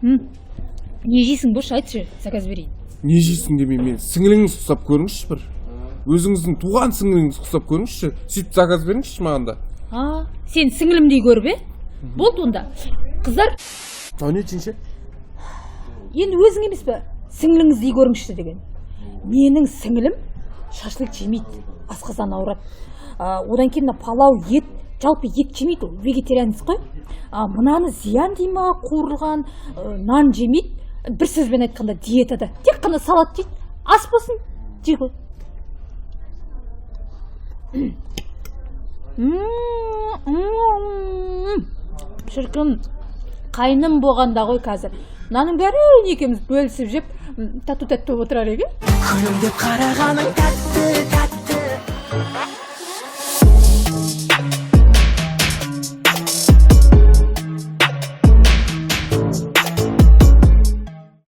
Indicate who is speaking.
Speaker 1: Не жейсің, Бош, айтшы, заказ берейін.
Speaker 2: Не жейсің демей, мен сіңіліңіз құсап көріңізші бір. Өзіңіздің туған сіңіліңіз құсап көріңізші, сөйтіп заказ беріңізші маған да.
Speaker 1: А, сен сіңілімдей көріп, е? Болды онда. Қыздар,
Speaker 2: Мынау не, жеңше?
Speaker 1: Енді өзің емес пе сіңліңіздей көріңізші деген? Менің сіңілім шашлык жемейді, асқазан ауырады. Одан кейін мына палау, ет, жалпы ет жемейді, ол вегетарианец қой. Мынаны зиян дей ма, қуырылған нан жемейді. Бір сөзбен айтқанда, диетада, тек қана салат жейді. Ас болсын, жей ғой. Шіркін, қайным болғанда ғой, қазір мынаның бәрін екеуміз бөлісіп жеп, тату тәтті болып отырар едік, е?
Speaker 3: Күлімдеп қарағаның тәтті.